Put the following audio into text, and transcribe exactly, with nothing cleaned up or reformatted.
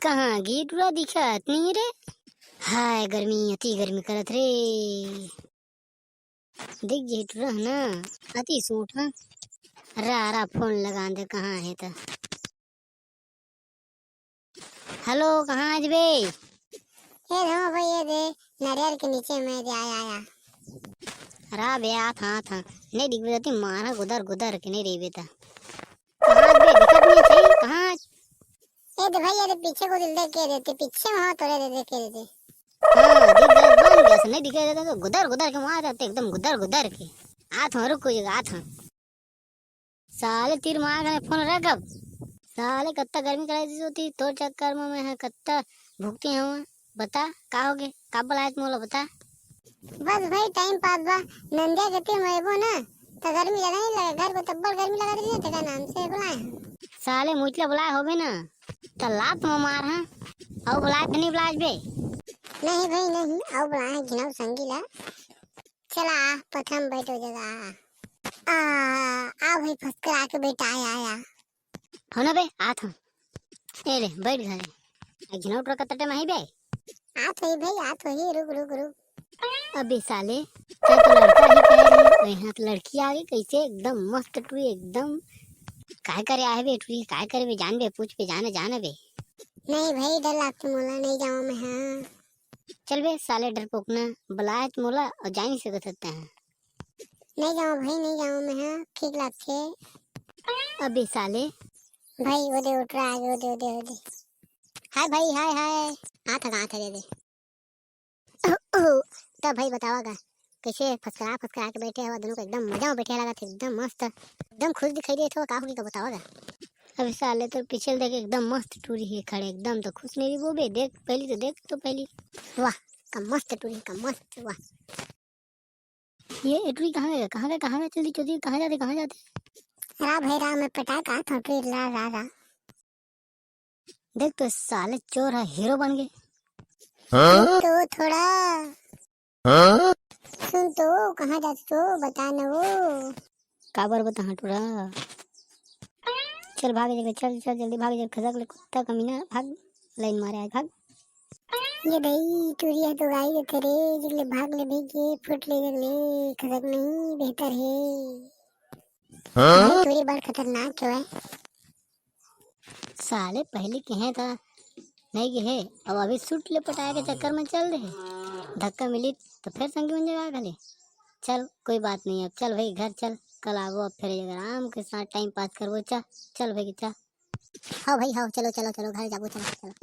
कहाँ गे टुरा, दिखत नहीं रे। हाय गर्मी, अति गर्मी करत रे। देख गे टुरा ह ना, अति सूट ह। रा रा फोन लगा दे, कहाँ हे त। हेलो, कहाँ आज बे? ए धमा भाई, ये दे, नरियर के नीचे मैं दे आया, आया। रा बे, आत हां, आत हां। नहीं दिखबे त मारा गुदर गुदर के नहीं रहिबे त। कहाँ बे, दिखत नहीं सही, कहाँ? ए दे भाई, ये दे पीछे को दिल देख के देते, पीछे वहाँ तोरे दे देख के देते। हाँ, दिख गए, बन गया, नहीं दिखे देते तो गुदर गुदर के मार जाते, एकदम गुदर गुदर के। आत हां, रुक, कोई जगह आत हां। साले तीर मार के फोन रख अब। साले कत्ता गर्मी कराई दी होती तोर चक्कर में, मैं ह कत्ता भुगती हूँ। बता का होगे, का बुलायत मोला बता। बस भाई टाइम पास बा, नंदिया के तीर में एबो ना त गर्मी लगा नहीं लगा, घर को तब्बड़ गर्मी लगा रही है, तेरा नाम से बुलाए हैं। साले मुचला बुलाए होबे ना त लात में मार, हाँ। अउ बुलाए त नहीं बुलाए बे। नहीं भाई नहीं, अउ बुलाए घिनाव संगी ला। चला आ, पथरा में बैठ हो जाएगा। आ, आ भाई फस्कर आके बैठ, आया, आया। हो ना बे, आत हूँ। ए ले, बैठ घरे। आ घिनौट रखत तटे माही बे। आत होही भाई, आत होही, रुक, रुक, रुक। अबे साले, तैं तो लड़का ही कहे रहे, और यहाँ तो लड़की आ गई, कैसे एकदम मस्त टुरी, एकदम। काय करे आए बे टुरी, काय करे बे, जान बे, पूछ बे, जाने, जाने बे। नहीं भाई, डर लागथे मोला, नहीं जाऊँ मैं, हाँ। चल बे साले डरपोकना, बुलायत मोला और जा नहीं सकत हत्ता है। नहीं जाऊँ भाई, नहीं जाऊँ मैं, हाँ, ठीक लागथे। अबे साले। भाई, वो दे उठ रहा है, वो दे, वो दे, वो दे। हाय भाई, हाय, हाय। हाथ हगा, हाथ दे दे। ओह, ओह, तब भाई बतावा गा, कैसे फसकरा, फसकरा के बैठे हवा, दोनों को एकदम मजा में बैठे लगा थे, एकदम मस्त, एकदम खुश दिखाई देत हो, का होगी का बतावा गा। अबे साले, तोर पीछे ल देख, एकदम मस्त टूरी है खड़े, एकदम तो खुश नहीं रही वो बे। देख पहली तो, देख तो पहली। वाह, का मस्त टूरी है, का मस्त, वाह। ये ए टूरी कहाँ गया, कहाँ गया, कहाँ गया, जल्दी, जल्दी, कहाँ जाते, कहाँ जाते? रा भाई रा, मैं पटा का था टूरी, ला, रा, रा। देख तो साले चोर है, हीरो बन गए। हाँ? तो थोड़ा हाँ? सुन तो, कहाँ जात तो, बता न वो। काबर बता टूरा? चल भाग जगह, चल, चल जल्दी भाग जगह, खसक ले कुत्ता कमीना, भाग, लाइन मारे आज, भाग। ये दई, टूरी है तो गाई देते रे, जगले भाग ले भीगे, फुट ले जगले, खसक नहीं, बेहतर है। हाँ? भाई, टूरी बड़ खतरनाक है। साले पहले के हैं था, नहीं के है, अब अभी सूट ले पटाए के चक्कर में चल रहे। धक्का मिली तो फिर संगी बन जाएगा गले। चल कोई बात नहीं, अब चल भाई घर चल, कल आबो अब फिर आराम के साथ टाइम पास करबो। चल, चल भाई चल। हाँ भाई हाँ, चलो चलो चलो घर जाबो, चलो चलो।